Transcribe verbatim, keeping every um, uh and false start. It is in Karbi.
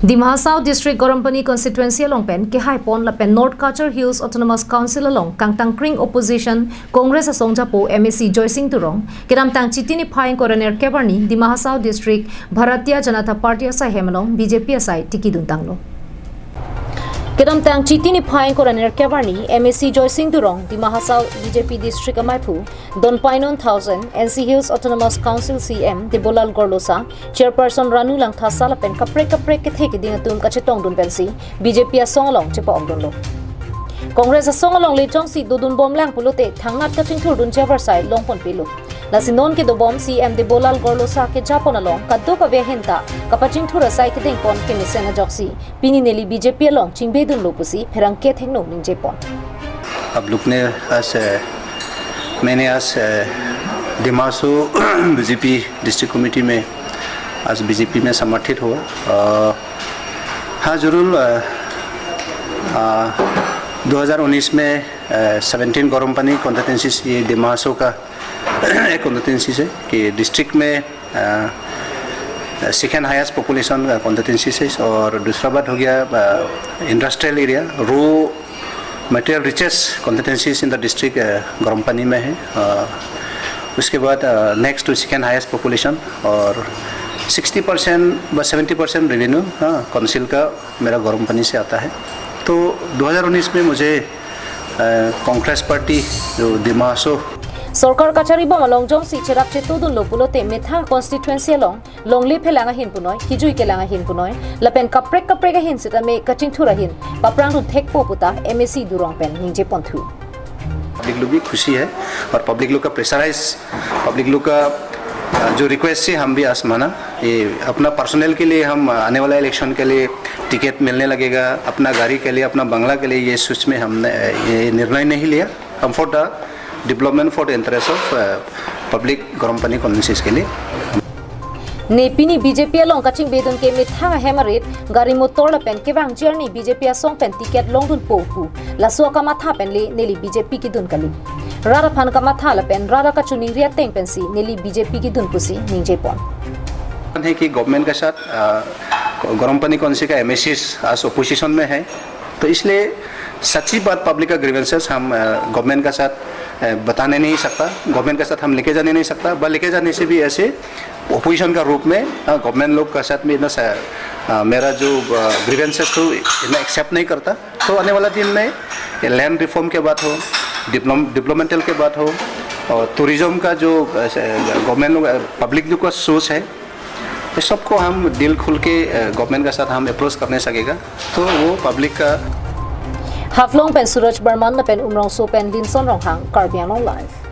Dima Hasao District Garampani Constituency along pen kehai pon lapen North Cachar Hills Autonomous Council along kangtangkring opposition Congress asong japo M A C Joysing Teron kedamtang Chiti niphai ingkoi ra nerkep arni Dima Hasao District Bharatiya Janata Party asai hem along B J P asai tikidun tanglo. Kedamtang Chiti niphai ingkoi ra nerkep arni M A C Joysing Teron Dima Hasao B J P District amaiphu Don Painon Thaosen, N C Hills Autonomous Council C E M Debolal Gorlosa, Chairperson Ranu Langthasa lapen kaprek kaprek kethe keding atum kachetongdun pensi B J P asong along chepa-okdunlo. Congress asong alongle jongsi dodunbomlang pulote thangnat kachingthurdun javarsai longponpilo. Lasi non kedobom C E M Debolal Gorlosa kejapon along kadokave ahin ta kapachingthur asai kedengpon kemesen ajoksi pini neli B J P along chingbedunlo pusi pherangke thengno ningjepon. आप लोग ने आज, अ, मैंने आज, अ, दिमासो BJP district committee में आज बीजेपी में समर्थित हुआ। अ, हाँ, जरूर, अ, अ, दो हज़ार उन्नीस में, अ, सेवनटीन गरम पानी कॉन्स्टिट्यूएंसी से ये दिमासो का एक कॉन्स्टिट्यूएंसी से कि डिस्ट्रिक्ट में, अ, सेकेंड हाईएस्ट पॉपुलेशन, अ, कॉन्स्टिट्यूएंसी से, और दूसरा बात हो गया, अ, industrial area, raw material richest constituencies in the district, अ, गरम पानी में है। अ, उसके बाद, अ, next to second highest population और सिक्सटी परसेंट व सेवेंटी परसेंट रेवेन्यू, हाँ, काउंसिल का मेरा गरम पानी से आता है। तो दो हज़ार उन्नीस में मुझे, अ, कांग्रेस पार्टी जो दिमासो Sorkar kacharibom along jongsi cherap chetudunlo pulote methang constituency along longle phelang ahin punoi, kijui kelang ahin punoi, lapen kaprek kaprek ahin sitame kachingthur ahin paphrangdun thekpo puta M A C Teron pen ningjeponthu. Public लोग भी खुशी है और पब्लिक लोग का pressurise, public लोग का, अ, जो रिक्वेस्ट है, हम भी आज माना। ये अपना पर्सनल के लिए हम, अ, आने वाला इलेक्शन के लिए टिकट मिलने लगेगा, अपना गाड़ी के लिए, अपना बंगला के लिए, ये सोच में हमने, अ, ये निर्णय नहीं लिया। हम for the development, for the interest of, अ, public गरम पानी कॉन्स्टिट्यूएंसीज के लिए। Ne pini B J P along kachingbedun ke methang ahem arit, gari motor lapen kevang journey B J P asong pen ticket longdunpo pu laso akamatha pen le neli B J P kedun kali. Rat aphan kamatha lapen rat akachoningri ateng pensi neli B J P kedun pusi ningjepon. है कि गवर्नमेंट के साथ, अ, गरम पानी कॉन्स्टिट्यूएंसी का एमएसीज आज अपोजिशन में है, तो इसलिए सच्ची बात पब्लिक का ग्रीवेंसेस हम, अ, गवर्नमेंट के साथ, अ, बताने नहीं सकता, गवर्नमेंट के साथ हम लेके जाने नहीं सकता, व लेके जाने से भी ऐसे अपोजिशन का रूप में, अ, गवर्नमेंट लोग के साथ में इतना सा, अ, मेरा जो, अ, ग्रीवेंसेस तो इतना एक्सेप्ट नहीं करता। तो आने वाला दिन में ये लैंड रिफॉर्म के बात हो, डिप्लोम-, डेवलपमेंटल के बात हो, और टूरिज्म का जो, अ, गवर्नमेंट लोग, अ, पब्लिक लोग का सोच है, ये सबको हम दिल खुल के, अ, गवर्नमेंट के साथ हम अप्रोच करने सकेगा, तो वो पब्लिक का Haflong pen Suraj Barman lapen Umrongso pen Linson Ronghang, Karbi Anglong Live.